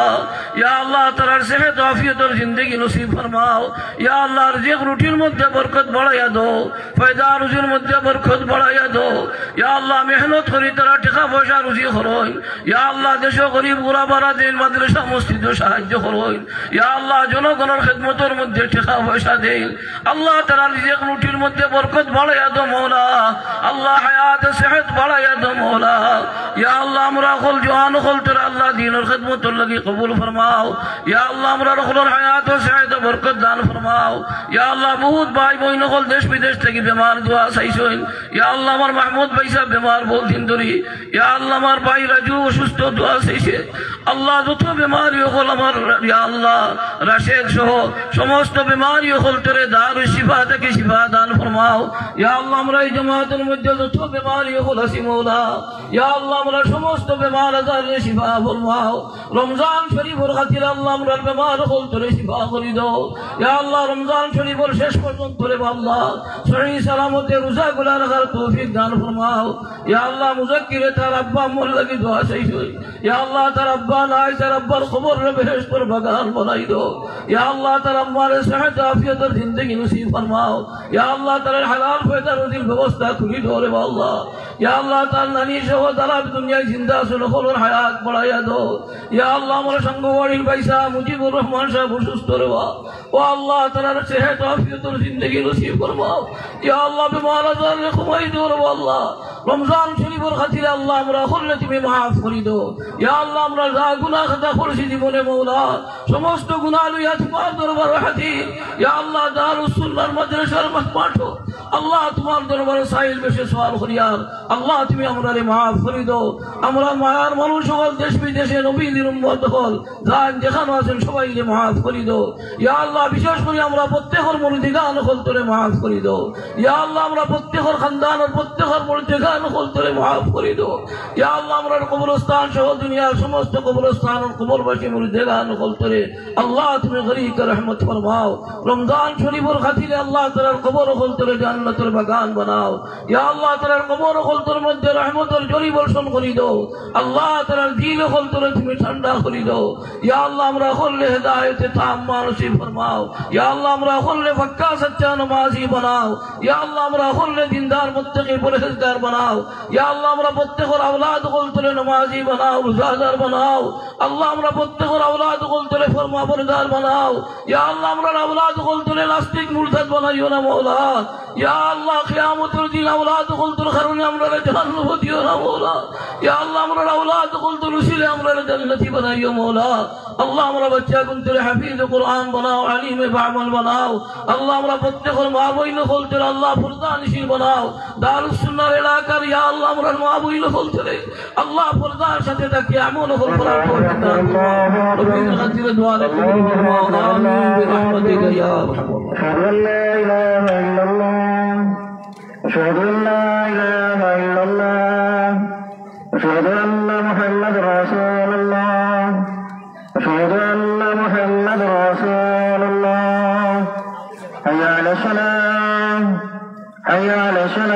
ইয়া আল্লাহ, তারার সেহত আফিয়তর জিন্দেগি নসিব ফরমাও। ইয়া আল্লাহ, রিজিক রুটির মধ্যে বরকত বাড়াইয়া দাও। পয়দা রুজির মধ্যে বরকত বাড়াইয়া দাও। ইয়া আল্লাহ, মেহনত করি তারা টেকা পয়সা রুজি করইন। ইয়া আল্লাহ, দেশো গরিব গুরাবারে দেইন, মাদ্রাসা মসজিদো সাহায্য করইন। ইয়া আল্লাহ, জনগণর খেদমতর মধ্যে টেকা পয়সা দেইন। আল্লাহ, তারার রিজিক রুটির মধ্যে বরকত বাড়াইয়া দাও মাওলা। আল্লাহ, হায়াত সেহত বাড়াইয়া দাও মাওলা। ইয়া আল্লাহ, আমরা অকল জোয়ান অকলতরে আল্লাহ, দিনর খেদমতর লাগি কবুল ফরমাও। ইয়া আল্লাহ, আমরার অকলর হায়াত ও সেহত বরকত দান ফরমাও। ইয়া আল্লাহ, বহুত ভাই বইন অকল দেশ বিদেশ থাকি বেমার, দোয়া চাইছইন। ইয়া আল্লাহ, আমার মাহমুদ ভাইসাব বেমার বহুত দিন ধরি। ইয়া আল্লাহ, আমার ভাই রাজু অসুস্থ, দোয়া চাইছে। আল্লাহ, যত বেমারি অকল আমার, ইয়া আল্লাহ, রাশেদ সহ সমস্ত বেমারি অকলতরে দারুশ শিফা থাকি শিফা দান ফরমাও। ইয়া আল্লাহ, আমরার ই জমাতর মধ্যে যত বেমারি অকল আছি মাওলা, ইয়া আল্লাহ, আমরার সমস্ত বেমার আজাররে শিফা ফরমাও। রমজান শরিফর খাতিরে আল্লাহ, আমরার বেমার অকলতরে শিফা করি দাও। ইয়া আল্লাহ, রমজান শরিফর শেষ পর্যন্ত রে বা আল্লাহ, সহি সালামতে রোজাগুলা রাখার তৌফিক দান ফরমাও। ইয়া আল্লাহ, মুজাক্কিরে তার আব্বা আম্মার লাগি দোয়া চাইছইন। ইয়া আল্লাহ, তার আব্বা নাই, তার আব্বার কবররে বেহেশতর বাগান বানাই দাও। ইয়া আল্লাহ, তার আম্মারে সেহত আফিয়তর জিন্দেগি নসিব ফরমাও। ইয়া আল্লাহ, তার হালাল পয়দা রুজির ব্যবস্থা করি দাও রে বা আল্লাহ। ইয়া আল্লাহ, তার নানি সহ যারা দুনিয়াত জিন্দা আছইন, অকলর হায়াত বাড়াইয়া দাও। ইয়া আল্লাহ, আমরার সঙ্গবাড়ির ভাইসাব মুজিবুর রহমান সাব অসুস্থ রে বা। ও আল্লাহ, তারার সেহত আফিয়তর জিন্দেগি নসিব ফরমাও। ইয়া আল্লাহ, বেমার আজাররে কমাই দাও রে বা আল্লাহ। রমজান শরিফর খাতিরে আল্লাহ, আমরা অকলরে তুমি মাফ করি দাও। ইয়া আল্লাহ, আমরা যা গুনা খাতা করছি জীবনে মাওলা, সমস্ত গুনা লইয়া তুমার দরবারো হাজির। ইয়া আল্লাহ, দারুস সুন্নাহর মাদ্রাসার মাঠো আল্লাহ, তুমার দরবারো সাইল বেশে সওয়াল করিয়ার আল্লাহ, তুমি আমরারে মাফ করি দাও। আমরার মায়ার মানুষ অকল দেশ বিদেশে, নবীজির উম্মত অকল যান যেখানো আছইন সবাইরে মাফ করি দাও। ইয়া আল্লাহ, বিশেষ করি আমরার প্রত্যেকর মুর্দেগান অকলতরে মাফ করি দাও। ইয়া আল্লাহ, আমরার প্রত্যেকর খানদানর প্রত্যেকর মুর্দেগান অকলতরে মাফ করি দাও। ইয়া আল্লাহ, আমরার কবরস্থান সহ দুনিয়ার সমস্ত কবরস্থানর কবরবাসী মুর্দেগান অকলতরে আল্লাহ, তুমি গরিক রহমত ফরমাও। রমজান শরিফর খাতিরে আল্লাহ, তারার কবর অকলতরে জান্নাতর বাগান বানাও। ইয়া আল্লাহ, তারার কবর অকলতর মধ্যে রহমতর ঝড়ি বর্ষণ করি দাও। আল্লাহ, তারার দিল অকলতরে তুমি ঠান্ডা করি দাও। ইয়া আল্লাহ, আমরা অকলরে হেদায়েতে তাম্মা নসিব ফরমাও। ইয়া আল্লাহ, আমরা অকলরে পাক্কা সাচ্চা নমাজি বানাও। ইয়া আল্লাহ, আমরা অকলরে দিনদার, মুত্তাকি, পরহেজগার বানাও। ইয়া আল্লাহ, আমরার প্রত্যেকর আওলাদ অকলতরে নমাজি বানাও, রোজাদার বানাও। আল্লাহ, আমরার প্রত্যেকর আওলাদ অকলতরে ফরমাবরদার বানাও। ইয়া আল্লাহ, আমরার আওলাদ অকলতরে নাস্তিক মুরতাদ বানাইও না মাওলা। ইয়া আল্লাহ, কিয়ামতর দিন আওলাদ অকলতর কারণে আমরারে জাহান্নামো দিও না মওলা। ইয়া আল্লাহ, আমরার আওলাদ অকলতর উসিলে আমরারে জান্নাতি বানাইও মওলা। আল্লাহ, আমরার বাচ্চাগুনতরে হাফিজ কোরআন বানাও, আলিমে বামাল বানাও। আল্লাহ, আমরার প্রত্যেকর মা বইন অকলতরে আল্লাহ পর্দানিশীন বানাও। দারুস সুন্নাহর এলাকার ইয়া আল্লাহ, আমরার মা বইন অকলতরে আল্লাহ, পর্দার সাথে থাকি আমল অকল করার তৌফিক দান করো। রব্বিল কাদির দোয়া রাখি। আমিন বিরহমাতিকা ইয়া আরহামার রাহিমিন। أشهد أن لا إله إلا الله. أشهد أن لا إله إلا الله. أشهد أن محمدا رسول الله. أشهد أن محمدا رسول الله. حي على الصلاة. حي على الصلاة.